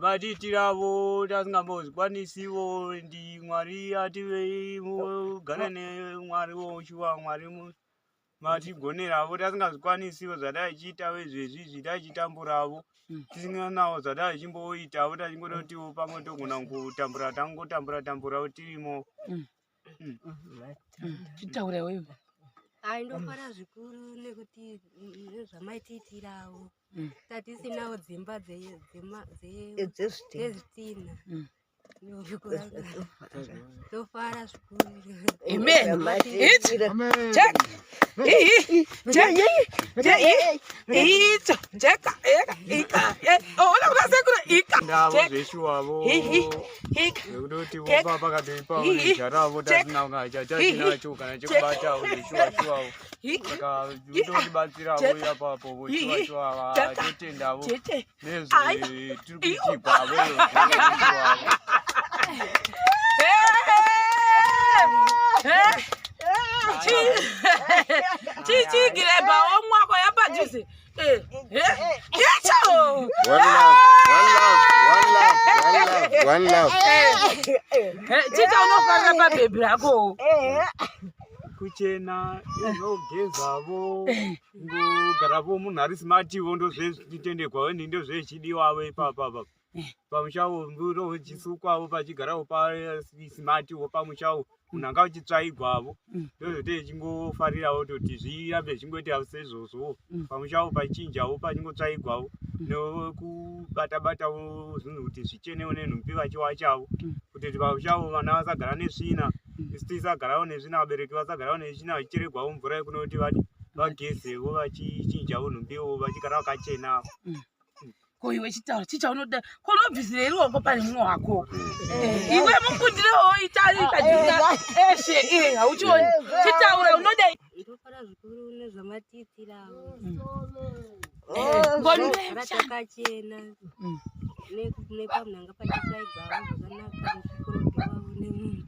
Matiitiravo tasingambozvikwanisiwo ndi Mwari ativei mugare neMwari woshuwa Mwari matigoneravo tasingazvikwanisiwo zvataichiitavo izvezvi izvi taichitamburavo tisinganawo zvataichimboitavo tachingototiwo pamwe togona kutambura tangotambura tamburawo tirimo. Chitaura iwewe. Ai, ndofara zvikuru nekuti nezvamaitiitirawo. Tatisinawo dzimba dzezvitina. Ndofara zvikuru. Amen. It's check. Ii, check. Check. Itso, check. Eka, ika. Oh, ona kuda sekuru ika. Ndavo Check. zveshuwavo. Hi, hi, hika. Nekuti Check. vopa pakatoipawo Hi, hi. nezharavo Check. tasina kana Hi, hi. chatinacho kana chekubatawo zveshuwa shuwawo. Hika. Saka totibatsirawo Check. ipapo Hi, shuwa hi. shuwa Check. totendavo Cheche. nezvetiri kuitigwavo zveshuwavo. Chichigireba omwako yapadhuze. Icho. One love, one love, one love, one love, one love. Chicha unofarira pabhebhi rako. Kuchena inogezavo ngogaravo munhu ari smativo ndozvezvitendegwavo ini ndozvechidiwavo ipapapa pamushawo mburo uchisukwavo pachigarawo pasmatiwo pamushawo munhu anga uchitsvaigwavo ndozvote chingofarirawo toti zvirambe zvichingoita sezvozvo pamushawo pachinjawo pachingotsvaigwavo nokubata batawo zvinhu kuti zvichenewo nenhumbi vachiwachawo kuti pamushawo vana vasagara nesvina isu tisagarawo nesvina vabereki vasagarawo nesvina vachicheregwawo mvura yekunoti vadi vagezewo vachichinjawo nhumbiwo vachigara vakachena. Ko iwe chitaura chicha unoda ko unobvisirei ruoko pane mumwe wako iwe mukundirewo itaikadhisa eshe iye hauchioni chitaura unoda. Ndofara zvikuru nezvamatiitirawo. Ngoni Takachena nepamunhanga pachitsvaigwawo zvakanaka muchikorobhewawo nemumba.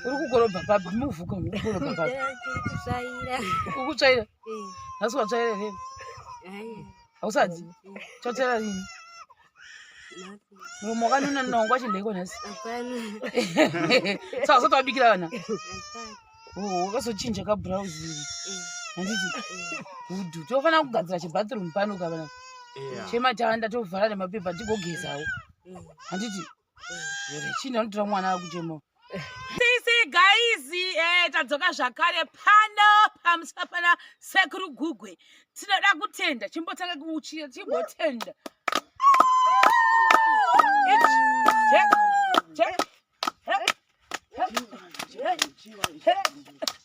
Uri kukorobha papi muvhuka uri kukorobha papi? Tiri kutsvaira. Uri kutsvaira nhasi watsvaira here? Ai. Hausati chatsvaira rini? Nhasi. Muromo wakanuna nongo wachindeko nhasi. Hapana. Saka usati wabikira vana? Asati. Oh, wakazochinja kabrauzi handiti gudhu tofanira kugadzira chibathroom pano kavana chematanda tovhara nemapepa tigogezawo handiti here chii anotora mwana akuchemawo. Sisi guys, tadzoka zvakare pano pamusha pana Sekuru Gugwe. Tinoda kutenda, chimbotanga kuuchira, chimbotenda. Ichi, check, check, he, he,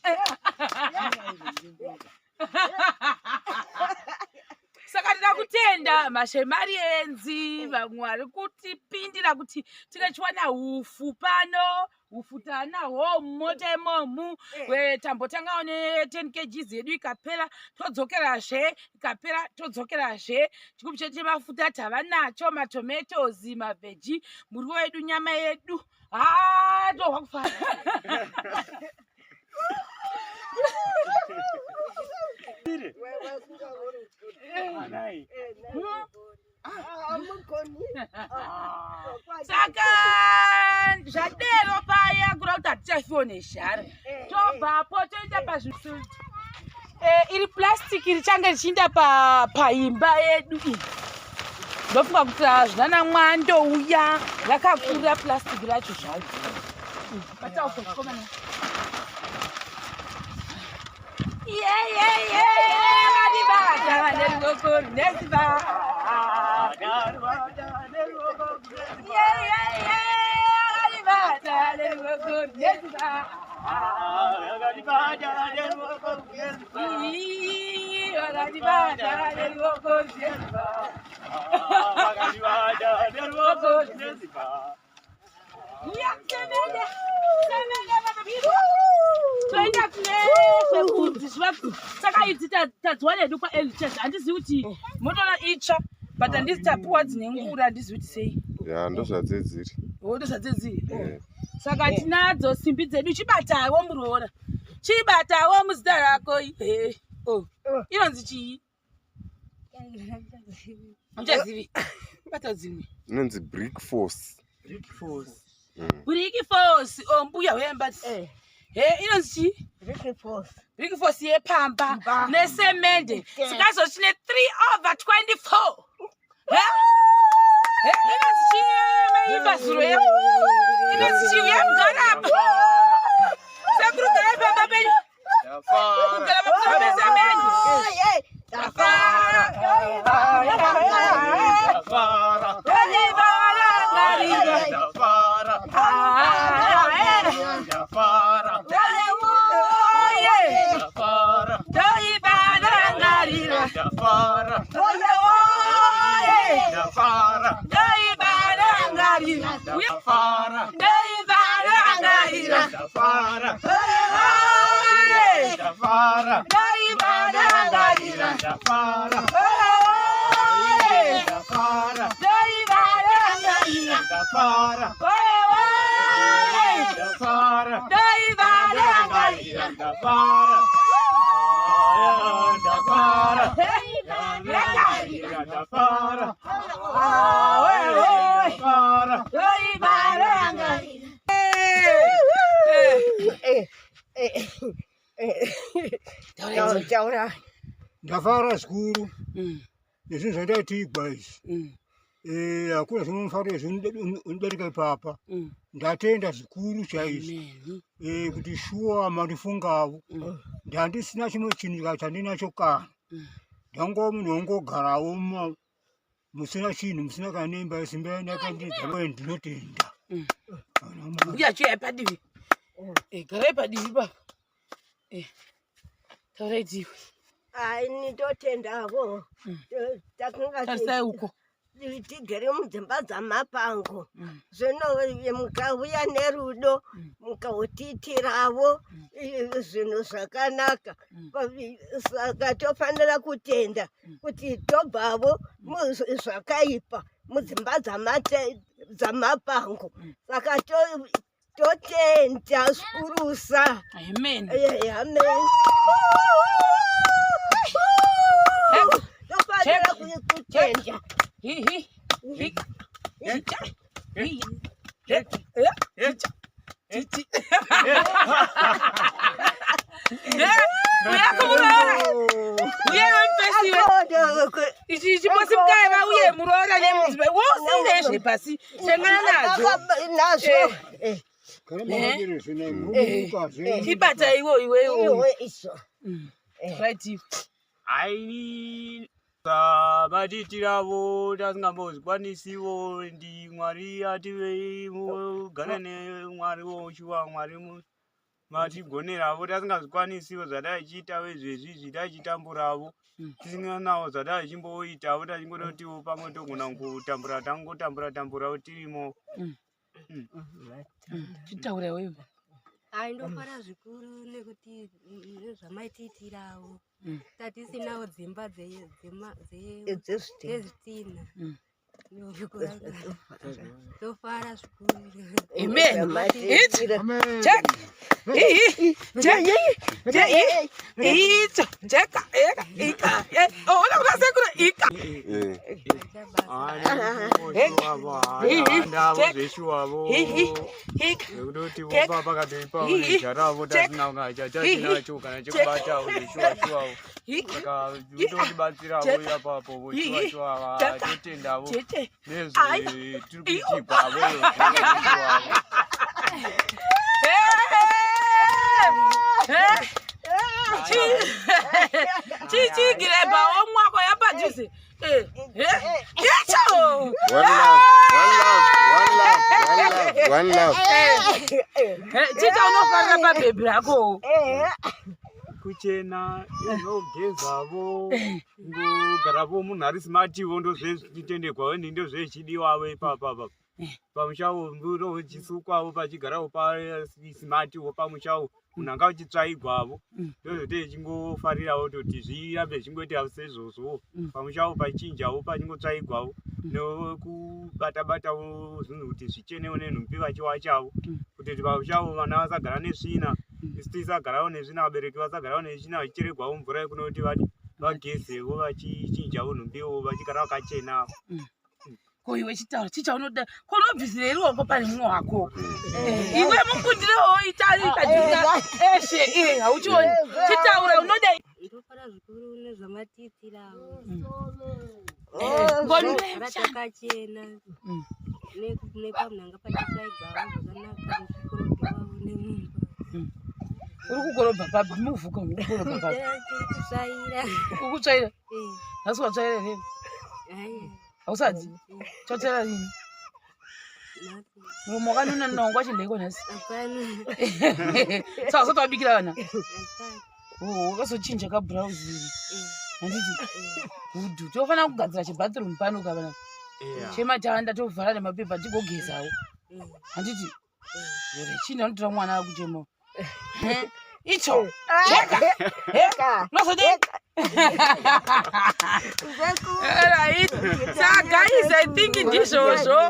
he. Saka tinoda kutenda mashemarienzi vamwe vari kutipindira kuti tingachiwana hufu pano. Hufu tanahwo mumota imomu. Tambotangawo ne10 kgs yedu ikapera, todzokerazve, ikapera todzokerazve. Chikubu chedu chemafuta tava nacho, matomatoes, mavheji, muriwo wedu, nyama yedu. Ha, tohwa kufara. Saka zvadero paya kuda kuti hatichafiwo nezhara, tobvapo toenda pazvisu iri plastic richange richiinda paimba yedu iyi. Ndofunga kuti zvinana mwando uya rakakura plastic racho zvaro. Bataukomana. Vakandibata neruoko runesimba. Vakandibata neruoko runesimba. Vakandibata neruoko runesimba. Neruoko runesimba. Toenda kune kwebvudzi zviva. Saka idzi tadziwa nedu kwaElichurch. Handizivi kuti motora itsva, but handisi tapuwa dzine ngura, handizivi kuti sei. Ya, ndozvadzedziri. Ndozvadzedziri. Saka tinadzo simbi dzedu. Chibatawo muroora, chibatawo muzita rako. Ihe oh. Inonzi chii? Uchazivi. Bata dzimwe. Inonzi Brick Force. Brick Force. Brick Force. Oh, mbuya uya mbati. He, inonzi chii? Brick Force. Brick Force yepamba nesemende. Sikazo chine 3 over 24. He? He, inonzi chii maimba zuro ya? Inonzi chii uyamugara apa? Sekuru garai pamba penyu. Kugara pamusoro pesemende. Tafara. Tafara. Tafara. Tafara. Tafara. Tafara. Tafara. Tafara. Tafara. Tafara. Tafara. Tafara. Tafara. Tafara. Tafara. Tafara. Tafara. Taura. Ndafara zvikuru nezvinhu zvandaitigwa izvi. Hakuna zvinomufaro zvinodarika ipapa. Ndatenda zvikuru chaizvo kuti shuwa mandifungavo. Ndandisina chimwe chinhu chandinacho kana. Ndangova munhu wongogarawo musina chinhu, musina kana neimba yesimba yanakandidza. Ndinotenda. Mbuya chiuyai padivi. Garai padivi papa. Taurai divi. Ai, ndotendavo. Takanga Tarisai uko. tigere mudzimba dzamapango. Zvino mukauya nerudo, mukautiitiravo zvinhu zvakanaka. Saka tofanira kutenda kuti tobvavo zvakaipa mudzimba dzamapango. Saka totenda zvikurusa. Amen. Amen. Tofanira kutenda. Hi hi. Hi. Hi. Hi. He. He. Chi chi. Uya kumuroora. Uye wemupesiwe. Ichi chiposi mukai vauye muroora nemudzimai. Wosire zvepasi. Sengana nadzo. Nazvo. Chibata iwo iwewe. Iwe iso. Right. Aini matiitiravo tasingambozvikwanisiwo ndi Mwari ativei mugare neMwari woshuwa Mwari matigoneravo tasingazvikwanisiwo zvataichiita izvezvizvi taichitamburavo tisinawo zvataichimboitavo tachingototiwo pamwe togona kutambura tangotambura tamburawo tirimo. Chitaura iwewe. Ai, ndofara zvikuru nekuti nezvamaitiitirawo. Tatisinawo dzimba dzezvitina. Ndofara zvikuru. Amen. It. Check. Hi. Check. Check. Itso. Cheka. Eka. Ika. Oh, ona kuna sekuru ika. Ndavo zveshuwavo nekutoti vopa pakatoipawo nezharavo tasinacho kana chekubatawo zveshuwa shuwavo saka totibatsiravo ipapo voshuwa shuwa totendavo nezvetiri kuitigwavo zveshuwavo. Chichigireba omwako yapadhuze. Icho. One love, one love, one love, one love, one love. Chicha unofarira pabhebhi rako. Kuchena inogezavo ngogaravo munhu ari smativo ndozvezvitendegwavo ndi ndozvechidiwavo ipapapa pamushawo mburo uchisukwavo pachigarawo pasmatiwo pamushawo munhu anga uchitsvaigwavo ndozvote ichingofarirawo toti zvirambe zvichingoita sezvozvo pamushawo pachinjawo pachingotsvaigwavo nekubata batawo zvinhu kuti zvichenewo nenhumbi vachiwachavo kuti pamushawo vana vasagara nesvina isu tisagarawo nesvina vabereki vasagarawo nesvina vachicheregwawo mvura yekunoti vadi vagezewo vachichinjawo nhumbiwo vachigara vakachena. Ko iwe chitaura chii chaunoda? Ko unobvisirei ruoko pane mumwe wako? Iwe mumbundirewo itari ikadhika eshe iye hauchioni. Chitaura unoda. Ndofara zvikuru nezvamatiitirawo. Ngoni Takachena. Nepamunhanga pachitsvaigwawo zvakanaka muchikorobhewawo nemumba. Uri kukorobha papi? Muvhuka uri kukorobha papi? Tiri kutsvaira. Uri kutsvaira? Nhasi watsvaira here? Hausati? Chatsvaira rini? Muromo wakanuna nongo wachindeko nhasi. Hapana. Saka usati wabikira vana? Hapana. Oh, wakazochinja kabhurauzi iri. Handiti? Gudhu. Tofanira kugadzira chibathroom pano ka vana. Chematanda tovhara nemapepa tigogezawo. Handiti? Chini anotora mwana akuchema. Icho. Cheka. Eka. Unozodii? Alright. Saka guys, I think ndizvozvo.